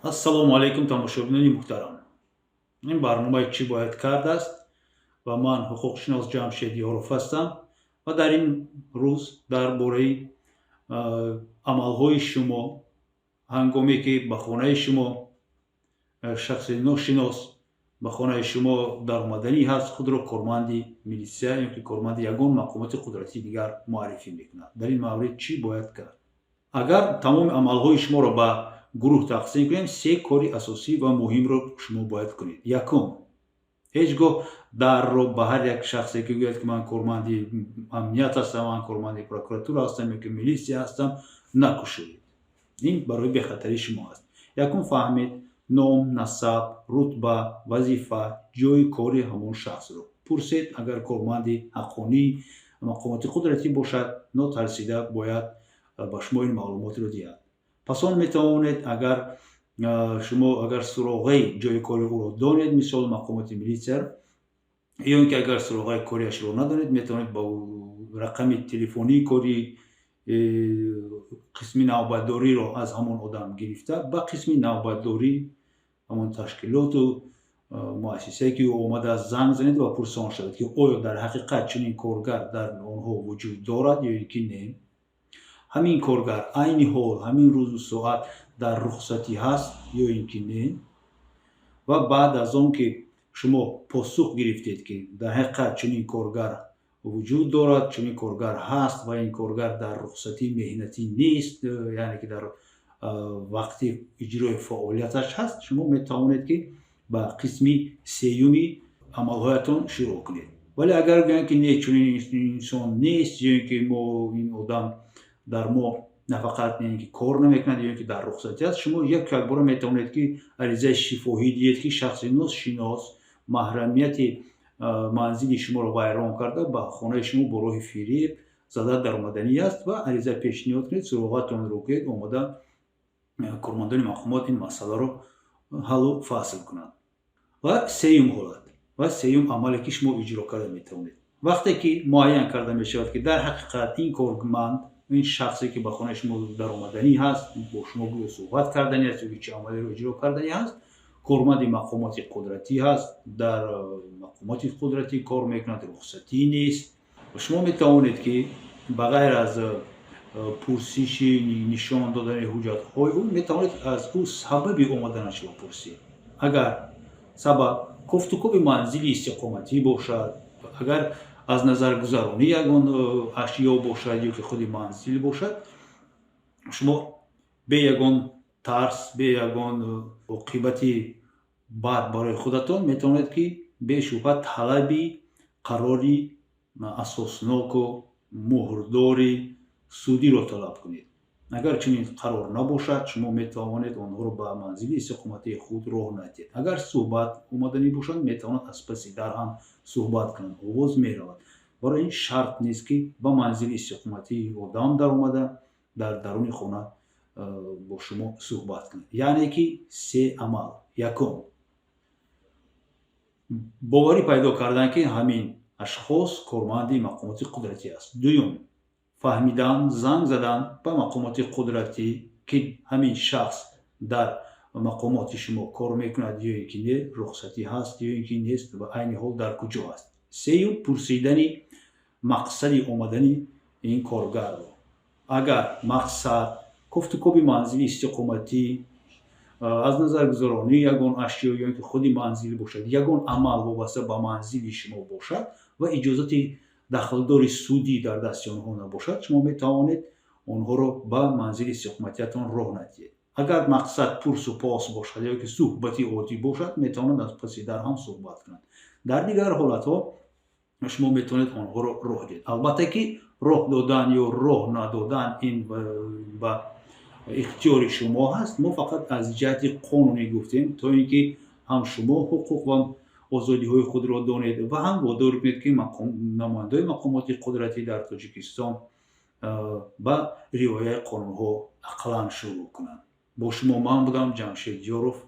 Ассалому алайкум, тамошобинони муҳтарам. Ин барномаи «Чӣ бояд кард» аст ва ман ҳуқуқшинос Ҷамшед Ёров ҳастам ва дар ин рӯз дар бораи амалҳои шумо, ҳангоме ки ба хонаи шумо шахси ношинос ба хонаи шумо даромаданӣ ҳаст, худро корманди милисия ё ки корманди ягон мақомоти қудратии дигар муаррифӣ мекунад, дар ин маврид чӣ бояд кард? Агар тамоми амалҳои шуморо ба гурӯҳ тақсим кунем, се кори асосӣ ва муҳимро шумо бояд кунед. Якум, ҳеҷ гоҳ дарро ба ҳар як шахсе, ки гӯяд, ки ман корманди амният ҳастам, ман корманди прокуратура ҳастам ё ки милисия ҳастам, накушоед. Ин барои бехатарии шумо аст. Якум, фаҳмед ном, насаб, рутба, вазифа, ҷойи кори ҳамон шахсро пурсед. Агар корманди ҳаққонии мақомоти қудратӣ бошад, нотарсида бояд ба шумо ин маълумотро диҳад. Пас он метавонед, агар шумо агар суроғаи ҷойи кори ӯро донед, мисол, мақомоти милитсия, ё ин ки агар суроғаи кориашро надонед, метавонед ба рақами телефонии кори қисми навбатдориро аз ҳамон одам гирифта, ба қисми навбатдорӣ ҳамон ташкилоту муассисае, ки ӯ омадааст, занг занед ва пурсон шавед, ки оё дар ҳақиқат чунин коргар дар онҳо вуҷуд дорад ё ин ки не, ҳамин коргар айни ҳол, ҳамин рӯзу соат дар рухсатӣ ҳаст ё ин ки не. Ва баъд аз он ки шумо посух гирифтед, ки дар ҳақиқат чунин коргар вуҷуд дорад, чунин коргар ҳаст ва ин коргар дар рухсатии меҳнатӣ нест, яъне ки дар вақти иҷрои фаъолияташ ҳаст, шумо метавонед, ки ба қисми сеюми амалҳоятон шурӯъ кунед. Вале агар гӯянд, ки не, чунин инсон нест ё ин ки мо ин одам дар мо нафақат ки кор намекунад ё ин ки дар рухсатӣ аст, шумо як якбора метавонед, ки аризаи шифоҳӣ диҳед, ки шахси ношинос маҳрамияти манзили шуморо вайрон карда, ба хонаи шумо бо роҳи фиреб зада даромаданӣ аст, ва ариза пешниҳод кунед, суроғатонро кунед, омода кормандони мақомот ин масъаларо ҳаллу фасл кунанд. Ва сеюм ҳолат ва сеюм амале, ки шумо иҷро карда метавонед: вақте ки муайян карда мешавад, ки дар ҳақиқат ин корманд, ин шахсе, ки ба хонаи шумо даромаданӣ ҳаст, бо шумо гӯё суҳбат карданӣ аст ё ки чӣ амалеро иҷро карданӣ ҳаст, корманди мақомоти қудратӣ ҳаст, дар мақомоти қудратӣ кор мекунад, рухсатӣ нест, шумо метавонед, ки ба ғайр аз пурсиши нишон додани ҳуҷҷатҳои ӯ, метавонед аз ӯ сабаби омаданашро пурсед. Агар сабаб кофтукоби манзили истиқоматӣ бошад, агар аз назаргузаронӣ ягон ашё бошад ё ки худи манзил бошад, шумо бе ягон тарс, бе ягон оқибати бад барои худатон метавонед, ки бешубҳа талаби қарори асосноку муҳрдори судиро талаб кунед. Агар чунин қарор набошад, шумо метавонед онҳоро ба манзили истиқоматии худ роҳ надиҳед. Агар суҳбат омаданӣ бошад, метавонад аз паси дар ҳам суҳбат кунанд, овоз меравад. Барои ин шарт нест, ки ба манзили истиқоматии одам даромада, дар даруни хона бо шумо суҳбат кунад. Яъне ки се амал: якум, боварӣ пайдо кардан, ки ҳамин ашхос корманди мақомоти қудратӣ аст; дуюм, фаҳмидан, занг задан ба мақомоти қудратӣ, ки ҳамин шахс дар мақомоти шумо кор мекунад ё ин ки не, рухсатӣ ҳаст ё ин ки нест ва айни ҳол дар куҷо аст; сеюм, пурсидани мақсади омадани ин коргарро. Агар мақсад кофтукоби манзили истиқоматӣ, аз назаргузаронии ягон ашё ё ин ки худи манзил бошад, ягон амал вобаста ба манзили шумо бошад ва иҷозати дахлдори судӣ дар дасти онҳо набошад, шумо метавонед онҳоро ба манзили истиқоматиятон роҳ надиҳед. Агар мақсад пурсу пос бошад ё ки суҳбати оддӣ бошад, метавонанд аз паси дар ҳам суҳбат кунанд. Дар дигар ҳолатҳо шумо метавонед онҳоро роҳ диҳед. Албатта ки роҳ додан ё роҳ надодан ин ба ихтиёри шумо ҳаст. Мо фақат аз ҷиҳати қонунӣ гуфтем, то ин ки ҳам шумо ҳуқуқ ва озодиҳои худро донед ва ҳам водор кунед, ки намояндаҳои мақомоти қудратӣ дар Тоҷикистон ба риояи қонунҳо ақлан шурӯъ кунанд. Бо шумо ман будам, Ҷамшед Ёров.